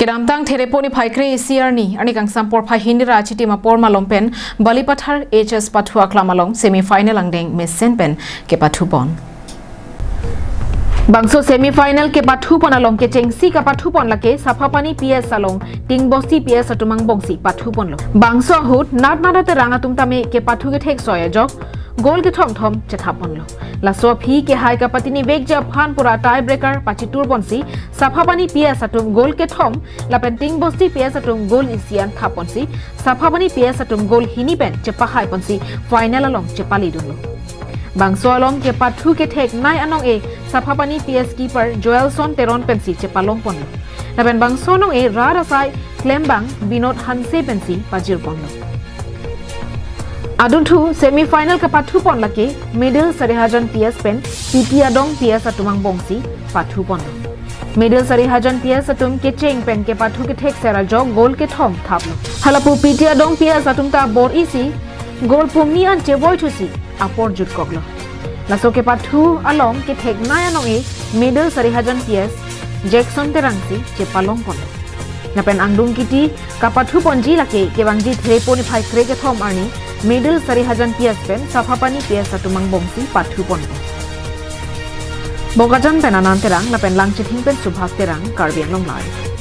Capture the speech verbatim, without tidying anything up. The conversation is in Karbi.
Kedamtang Therepo niphai kre-isi arni, arni kangsam porphai hini ra achitim apor malom pen Balipathar H S Pathu Aklam along semi final angdeng mesen pen kepathu pon. Bangso semi final kepathu pon along kechengsi kapathu pon lake Saphapani P S along Tingbosti P S atum angbongsi pathu ponlo. Bangso ahut Natnada Terang atum tame kepathu kethek soi ajok goal kethom thom chethap ponlo. Laso aphi kehai kapatini vekji aphan pura tie breaker pachitur ponsi Saphapani P S atum goal kethom lapen Tingbosti P S atum goal isi an thap ponsi Saphapani P S atum goal hini pen chepahai ponsi final along chepali dunlo. Bangso along kepathu kethek nei anong-e Saphapani P S keeper Joelson Teron pensi chepalong ponlo. Lapen bangso anong-e rat asai klembang Binod Hanse pensi pajir ponlo. Adunthu semi final kepathu pon lake Middle Sarihajan P S pen P T Adong P S atum angbongsi pathu ponlo. Middle Sarihajan P S atum kecheng pen kepathu kethek ser ajok goal kethom thaplo. Halapu P T Adong P S atum ta bor-isi goal pumni an chevoi thusi apor jutkoklo. Laso kepathu along kethek nei anong-e Middle Sarihajan P S Jackson Terang si chepalong ponlo. Lapen angdung kiti kapathu ponji lake kevangji Therepo niphai kre kethom arni Middle Sarihajan P S pen Saphapani P S atum angbongsi pathu ponpo. Bokajan pen Anand Terang lapen Langchithing pen Subhas Terang, Karbi Anglong Live.